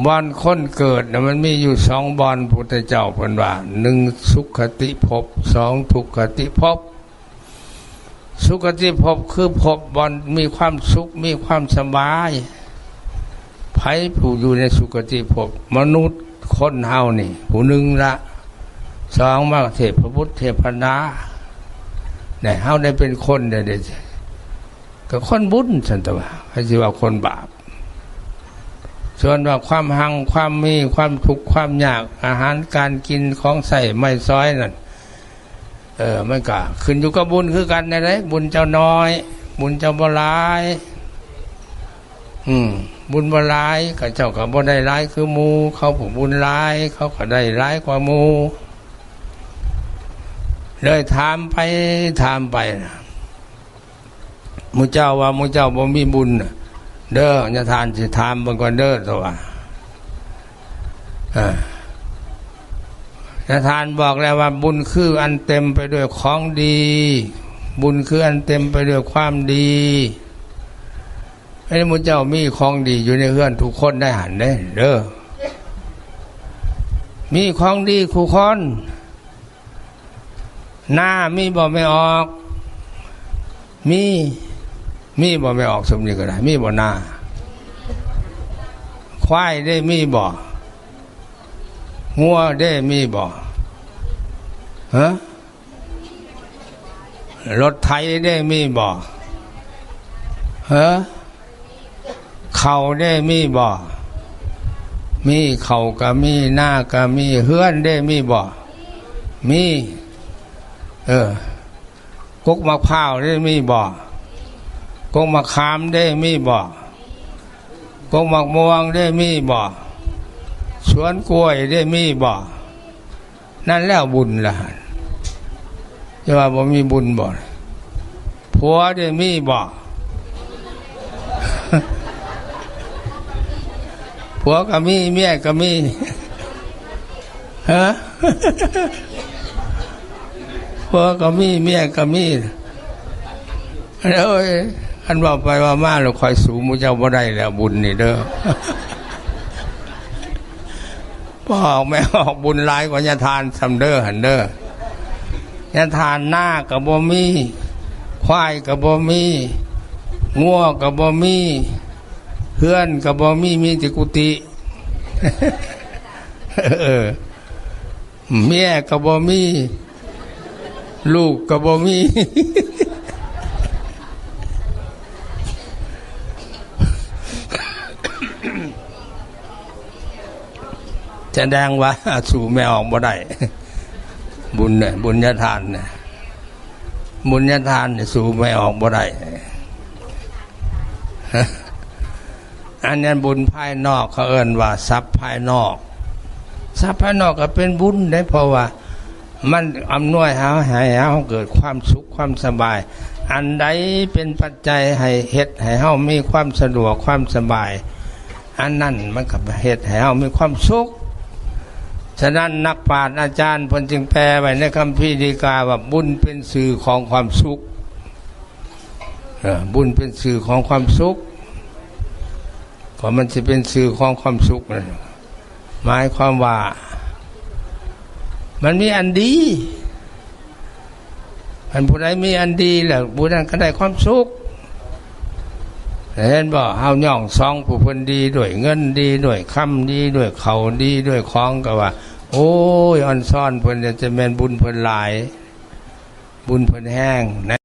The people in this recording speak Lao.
ບ່ອນຄົນເກີດນະ ມັນມີຢູ່ສອງບ່ອນ ພຸດທະເຈົ້າເພິ່ນວ່າ ໜຶ່ງສຸຄະຕິພົບ ສອງທຸກຄະຕິພົບ. ສຸຄະຕິພົບຄືພົບບ່ອນມີຄວາມສຸກ ມີຄວາມສະບາຍ. ໃຜຜູ້ຢູ່ໃນສຸຄະຕິພົບ? ມະນຸດຄົນເຮົານີ້ຜູ້ໜຶ່ງລະ, ສອງມາເທບພະບຸດເທບພະດາ. ແນ່ ເຮົາໄດ້ເປັນຄົນໄດ້ ກໍຄົນບຸນຊັ້ນຕະວ່າ ໃຜຊິວ່າຄົນບາບ. ສ່ວນວ່າຄວາມຮັ່ງຄວາມມີ ຄວາມທຸກຄວາມຍາກ ອາຫານການກິນ ຂອງໃຊ້ໄມ້ສອຍນັ້ນ ເອີ ມັນກໍຂຶ້ນຢູ່ກັບບຸນຄືກັນນັ້ນແຫຼະ. ບຸນເຈົ້ານ້ອຍ ບຸນເຈົ້າບໍ່ຫຼາຍ. ອືມ ບຸນບໍ່ຫຼາຍ ເຂົາເຈົ້າກໍບໍ່ໄດ້ຫຼາຍຄືໝູ່, ເຂົາຜູ້ບຸນຫຼາຍ ເຂົາກໍໄດ້ຫຼາຍກວ່າໝູ່. ເລີຍຖາມໄປຖາມໄປນະ ໝູ່ເຈົ້າວ່າໝູ່ເຈົ້າບໍ່ມີບຸນນະເດີ. ຍາທ່ານຊິຖາມເບິ່ງກ່ອນເດີ ຕົວະ ອາ ຍາທ່ານບອກແລ້ວວ່າ ບຸນຄືອັນເຕັມໄປດ້ວຍຂອງດີ, ບຸນຄືອັນເຕັມໄປດ້ວຍຄວາມດີ. ໃຫ້ໝູ່ເຈົ້າມີຂອງດີຢູ່ໃນເຮືອນທຸກຄົນໄດ້ຫັ້ນເດ້ ເດີ ມີຂອງດີຄູ່ຄົນ. ນາມີບໍ່ແມ່ອອກ? ມີ. ມີບໍ່ແມ່ອອກ? ຊຸມນີ້ກໍໄດ້ ມີບໍ່ນາ? ຄວາຍເດ້ມີບໍ່? ງົວເດ້ມີບໍ່? ຮະ? ລົດໄຖເດ້ມີບໍ່? ຮະ? ເຂົ້າເດ້ມີບໍ່? ມີ. ເຂົ້າກໍມີ ນາກໍມີ. ເຮືອນເດ້ມີບໍ່? ມີ. ເອີ ກົກໝາກພ້າວເດ້ມີບໍ່? ກົກໝາກຂາມເດ້ມີບໍ່? ກົກໝາກມ່ວງເດ້ມີບໍ່? ສວນກ້ວຍເດ້ມີບໍ່? ນັ້ນແລ້ວບຸນລະຫັ້ນ. ຈະວ່າບໍ່ມີບຸນບໍ່? ຜົວເດ້ມີບໍ່? ຜົວກໍມີ ເມຍກໍມີ. ຮະ? ຜົວກໍມີ ເມຍກໍມີ. ໂອ້ຍ ຄັນເວົ້າໄປເວົ້າມາແລ້ວ ຂ້ອຍສູ້ໝູ່ເຈົ້າບໍ່ໄດ້ແລ້ວ ບຸນນີ້ເດີ. ພໍ່ອອກແມ່ອອກບຸນຫຼາຍກວ່າຍາທ່ານຊ້ຳເດີຫັ້ນເດີ. ຍາທ່ານນາກໍບໍ່ມີ, ຄວາຍກໍບໍ່ມີ, ງົວກໍບໍ່ມີ, ເຮືອນກໍບໍ່ມີ, ມີແຕ່ກຸຕິ. ເອີ ເມຍກໍບໍ່ມີ. ລູກກໍບໍ່ມີ. ສະແດງວ່າສູ້ແມ່ອອກບໍ່ໄດ້. ບຸນເນາະ ບຸນຍາທ່ານນະ, ບຸນຍາທ່ານນີ້ສູ້ແມ່ອອກບໍ່ໄດ້. ອັນນັ້ນບຸນພາຍນອກ ເຂົາເອີ້ນວ່າຊັບພາຍນອກ. ຊັບພາຍນອກກໍເປັນບຸນເດ້ ເພາະວ່າມັນອຳນວຍເຮົາ ໃຫ້ເຮົາເກີດຄວາມສຸກຄວາມສະບາຍ. ອັນໃດເປັນປັດໄຈໃຫ້ເຮັດໃຫ້ເຮົາມີຄວາມສະດວກຄວາມສະບາຍ ອັນນັ້ນມັນກໍເຮັດໃຫ້ເຮົາມີຄວາມສຸກ. ສະນັ້ນ ນັກປາດອາຈານເພິ່ນຈຶ່ງແປໄວ້ໃນຄຳພີດີກາວ່າ ບຸນເປັນຊື່ຂອງຄວາມສຸກ. ເອີ ບຸນເປັນຊື່ຂອງຄວາມສຸກ. ກໍມັນຊິເປັນຊື່ຂອງຄວາມສຸກນັ້ນ ໝາຍຄວາມວ່າມັນມີອັນດີ. ຄັນຜູ້ໃດມີອັນດີແລ້ວ ຜູ້ນັ້ນກໍໄດ້ຄວາມສຸກ. ເຫັນບໍ່? ເຮົາຍ້ອງສ່ອງຜູ້ເພິ່ນດີດ້ວຍເງິນ ດີດ້ວຍຄຳ ດີດ້ວຍເຂົ້າ ດີດ້ວຍຂອງ ກໍວ່າ ໂອ້ຍ ອອນຊອນເພິ່ນ ຈະແມ່ນບຸນເພິ່ນຫຼາຍ ບຸນເພິ່ນແຮງ.